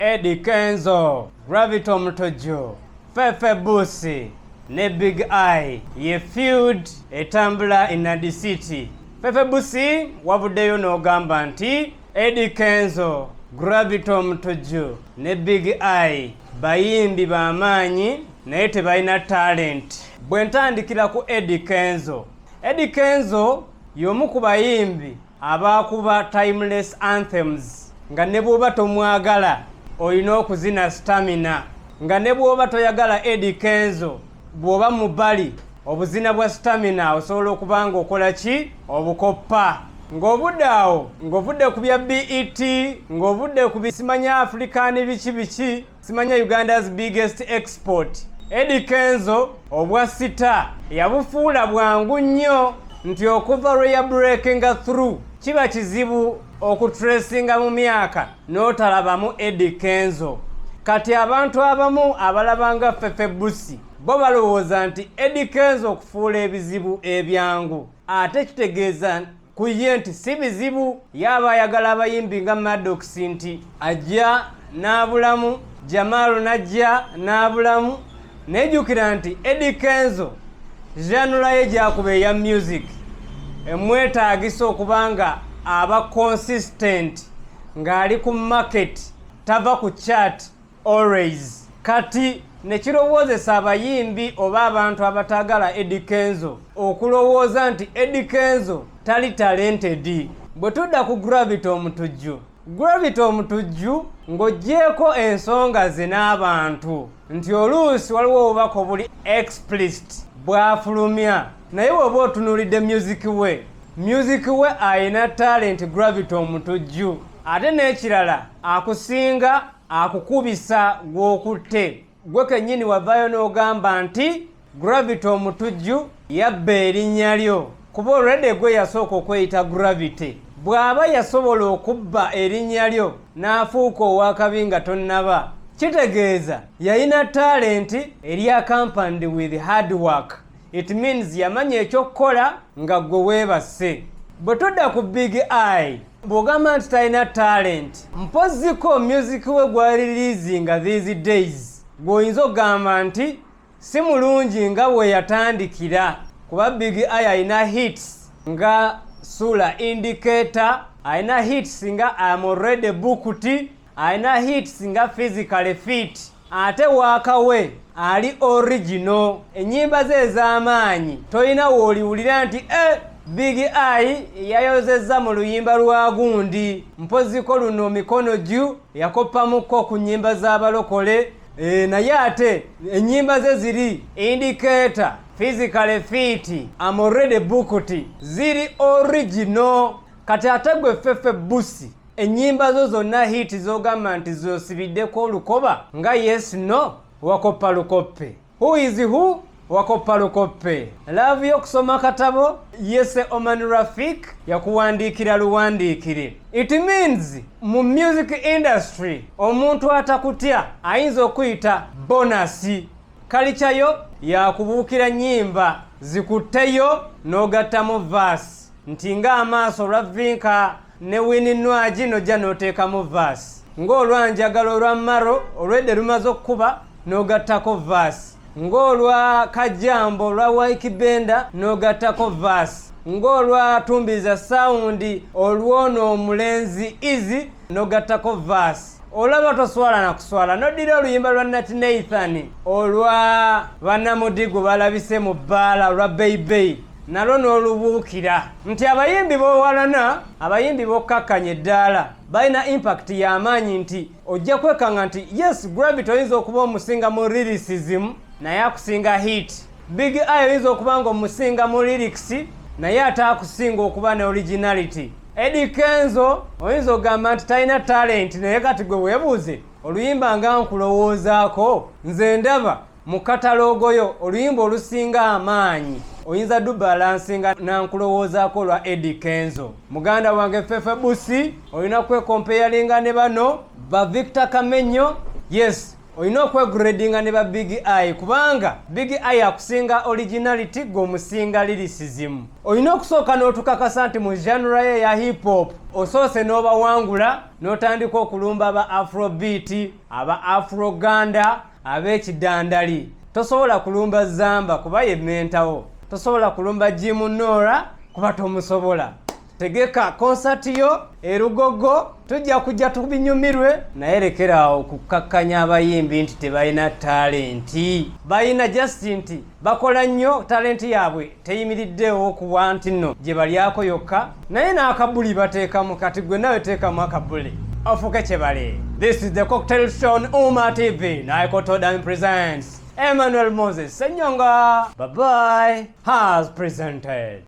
Eddy Kenzo, Gravity Omutujju, Fefe Busi ne Big Eye ye feud etambula in Nadi City. Fefe Busi, wavuddeyo n'ogamba nti Eddy Kenzo, Gravity Omutujju ne Big Eye bayimbi b'amaanyi naye tebalina talent. Bwe ntandikira ku Eddy Kenzo, Eddy Kenzo y'omu ku bayimbi abaakuba timeless anthems, nga ne bw'oba tomwagala olina okuzina Stamina, nga ne bw'oba toyagala Eddy Kenzo, bw'oba mu bali obuzina bwa Stamina osobola okuba nga okola ki, obukoppa. Ng'ovudde awo, ng'ovudde ku bya BET, ng'ovudde ku bisimanya African biki biki, simanya Uganda's biggest export, Eddy Kenzo obwa star yabufuula bwangu nnyo nti okuva lwe ya breakinga through kiba kizibu okutracinga mu myaka n'otalabamu Eddy Kenzo. Kati abantu abamu abalabanga Fefe Busi bo balowooza nti Eddy Kenzo okufuula ebizibu ebyangu ate kitegeeza ku ye nti si bizibu. Yaaba ayagala abayimbi nga Maddox nti ajja n'abulamu, Jamaalo n'ajja n'abulamu. Nejjukira nti Eddy Kenzo genre ye gyakuba eya music emwetaagisa okuba nga aba consistent, ng'ali ku market, tava ku chart always. Kati nekirowoozesa abayimbi oba abantu abataagala Eddy Kenzo okulowooza nti Eddy Kenzo tali talented. Bwe tudda ku Gravity Omutujju, Gravity Omutujju, ng'oggyeko ensonga ze n'abantu nti oluusi waliwo obubaka obuli explicit bw'afulumya, naye bw'oba otunuulidde music we ayina talent Gravity Omutujju. Ate n'ekirala, akusinga akukubisa gw'okutte gwe kennyini wavaayo n'ogamba nti Gravity Omutujju yabba erinnya lyo, kuba olwedde gwe yasooka okweyita Gravity. Bw'aba yasobola okubba erinnya lyo n'afuuka owakabi nga tonnaba, kitegeeza yalina talent eri accompanied with hard work. It means yamanya ekyokukola nga gwe weebase. Bwe tudda ku Big Eye, bw'ogamba nti talina talent, mpoziko music we gwaliriizinga these days gw'oyinza okugamba nti si mulungi nga bwe yatandikira, kuba Big Eye alina hits nga Sula Indicator, alina hits nga Am Already Booked, alina hits nga Physically Fit. Ate waakawe ali original, ennyimba ze ez'amaanyi tolina wooliwulira nti e Big Eye yayozezza mu luyimba lwa gundi. Mpoziko luno mikono jju yakoppamuko ku nnyimba z'abalokole. Naye ate ennyimba ze ziri Indicator, Physically Fit, Am Already Booked ziri original. Kati ate gwe Fefe Busi, ennyimba zo zonna hit z'ogamba nti zosibiddeko olukoba nga Yes No wakoppa lukoppe, Who Is Who wakoppa lukoppe, Love y'okusoma katabo yese Oman Rafik yakuwandiikira luwandiikire. It means mu music industry omuntu atakutya ayinza okuyita bonus. Kalikyayo yakubuukira nnyimba zikutteyo n'ogattamu verse nti ng'amaaso olwa Vinka ne Winnie Nwagi nojja n'oteekamu verse, ng'olwanjagala olwa Maro olwedde lumaze okukuba n'ogattako verse, ng'olwa Kajambo olwa Ykee Benda n'ogattako verse, ng'olwa Tumbiza Sound olwono omulenzi Easy n'ogattako verse. Olaba toswala na kuswala noddira oluyimba lwa Nat Nathan olwa bannamudigo balabise mu bbaala olwa Beibei nalwo n'olubuukira nti abayimbi b'owalana, abayimbi b'okkakkanya eddaala balina impact y'amaanyi nti ojja kwekanga nti yes, Gravity oyinza okuba omusinga mu lyricism naye akusinga hit. Big Eye oyinza okuba nga omusinga mu lyrics naye ate akusinga okuba ne originality. Eddy Kenzo oyinza okugamba nti talina talent, naye kati gwe weebuuze oluyimba nga Nkulowoozaako, nze ndaba mu catalogue yo oluyimba olusinga amaanyi oyinza dubalansinga nankulowoozaako olwa Eddy Kenzo. Muganda wange Fefe Busi, olina kwecomparinga ne bano ba Victor Kamenyo. Yes. Olina okwegradinga ne ba Big Eye, kubanga Big Eye akusinga originality, gwe omusinga lyricism. Olina okusooka n'otukakasa nti mu genre ye eya hip hop osoose n'obawangula, n'otandika okulumba aba afrobeat, aba afroganda, ab'ekidandali. Tosobola kulumba Zamba kuba ye mentawo, tosobola kulumba Jim Nora kuba tomusobola. Tegeka konsati yo erugogo, tujja kujja tubinyumirwe, naye lekeraawo okukkakkanya abayimbi nti tebalina talent. Balina, just nti bakola nnyo, talent yaabwe teyimiriddeewo okuba nti nno gye balyako yokka, naye n'akabuli bateekamu. Kati gwe nawe teekamu akabuli ofuuke kyebale. This is The Cocktail Show on Uma TV. Naikotodan presents Emmanuel Moses Senyonga. Bye bye has presented.